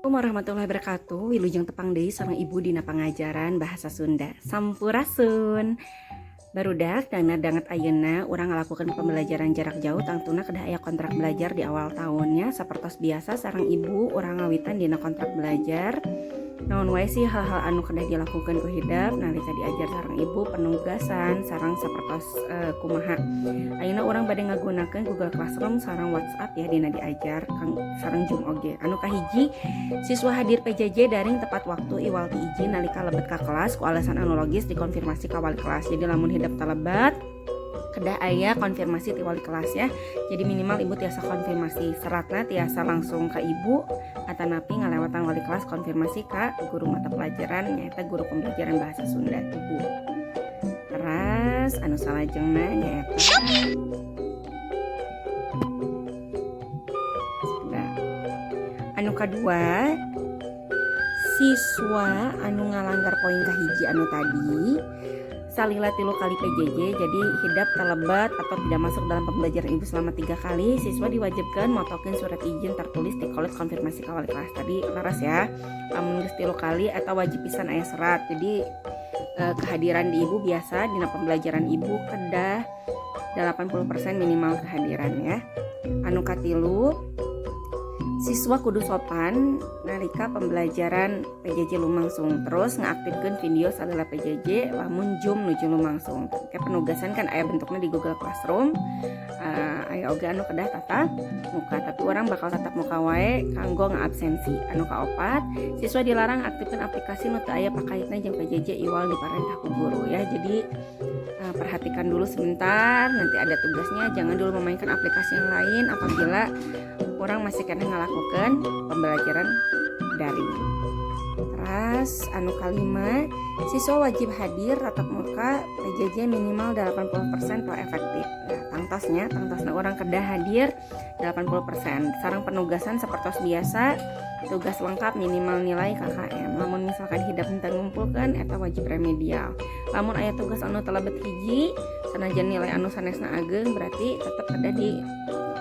Warahmatullahi wabarakatuh. Wilujeng tepang deui sareng Ibu dina pangajaran bahasa Sunda. Sampurasun. Barudak dina danget ayeuna urang ngalakukeun pembelajaran jarak jauh, tangtuna kedah aya kontrak belajar di awal tahunnya. Sapertos biasa sareng Ibu, urang ngawitan dina kontrak belajar. Naon wae sih hal-hal anu kedah dilakukan ku hidep nalika diajar sareng Ibu, penugasan sareng sapertos kumaha. Ayeuna urang bade ngagunakeun Google Classroom sareng WhatsApp ya dina diajar kang sareng Zoom oge. Anu kahiji, siswa hadir PJJ daring tepat waktu iwal ti izin nalika lebet ka kelas ku alasan anu logis dikonfirmasi ka wali kelas. Jadi lamun hidep talebet, kedah aya konfirmasi ti wali kelas ya. Jadi minimal Ibu tiasa konfirmasi seratna, tiasa langsung ke Ibu atanapi ngalewatan wali kelas konfirmasi ke guru mata pelajaran, nyaeta guru pembelajaran bahasa Sunda Ibu. Teras anu salajengna nyaeta. Nah, anu kedua, siswa anu ngalanggar poin kahiji anu tadi salila tilu kali PJJ, jadi hidep terlebat atau tidak masuk dalam pembelajaran Ibu selama 3 kali, siswa diwajibkan motokeun surat izin tertulis di kolot konfirmasi ka wali kelas. Tadi leres ya, lamun geus 3 kali atau wajib pisan aya serat. Jadi kehadiran di Ibu biasa dina pembelajaran Ibu kedah 80% minimal kehadiran ya. Anu katilu, siswa kudu sopan nalika pembelajaran PJJ lumangsung, terus ngaktifkan video salila PJJ lamun Zoom nuju lumangsung. Kayak penugasan kan aya bentuknya di Google Classroom, aya oge anu kedah tatap muka, tapi urang bakal tatap muka wae kanggo ngaabsensi. Anu kaopat, siswa dilarang aktifkan aplikasi nu teu aya pakaitna jeung PJJ iwal diparentah ku guru ya. Jadi perhatikan dulu sebentar, nanti ada tugasnya, jangan dulu memainkan aplikasi yang lain apabila urang masih keneh ngalakukan pembelajaran daring. Teras anu kalima, siswa wajib hadir tatap muka PJJ minimal 80% pro efektif. Nah, tangtosnya, tangtosna urang kedah hadir 80%. Sareng penugasan seperti biasa, tugas lengkap minimal nilai KKM. Lamun misalkan hidep henteu ngumpulkeun, eta wajib remedial. Lamun aya tugas anu telebet hiji, sanajan nilai anu sanesna ageng, berarti tetap ada di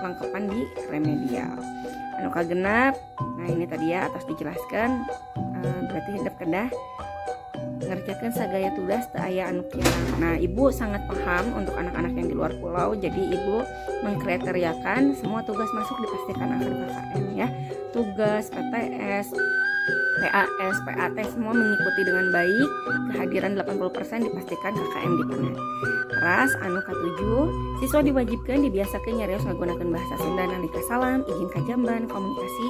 lengkepan di remedial. Anu kagenap, nah ini tadi ya atas dijelaskan, berarti hidep kedah ngerjakan sagaya tugas teu aya anu kirang. Nah, Ibu sangat paham untuk anak-anak yang di luar pulau, jadi Ibu mengkriteriakan semua tugas masuk dipastikan akan KKM ya. Tugas PTS, PAS, PAT semua mengikuti dengan baik, kehadiran 80% dipastikan KKM di tangan. Teras anu katujuh, siswa diwajibkan dibiasakan nyarios ngagunakeun bahasa Sunda nalika salam, izin kajamban, komunikasi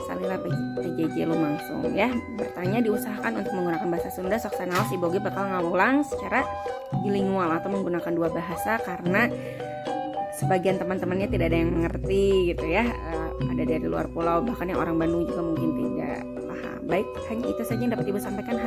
salila PJJ lumangsung ya. Bertanya diusahakan untuk menggunakan bahasa Sunda, sok sanaos Ibu oge bakal ngawulang secara bilingual atau menggunakan dua bahasa karena sebagian teman-temannya tidak ada yang mengerti gitu ya. Ada dari luar pulau, bahkan yang orang Bandung juga mungkin tidak paham. Baik, hanya itu saja yang dapat Ibu sampaikan.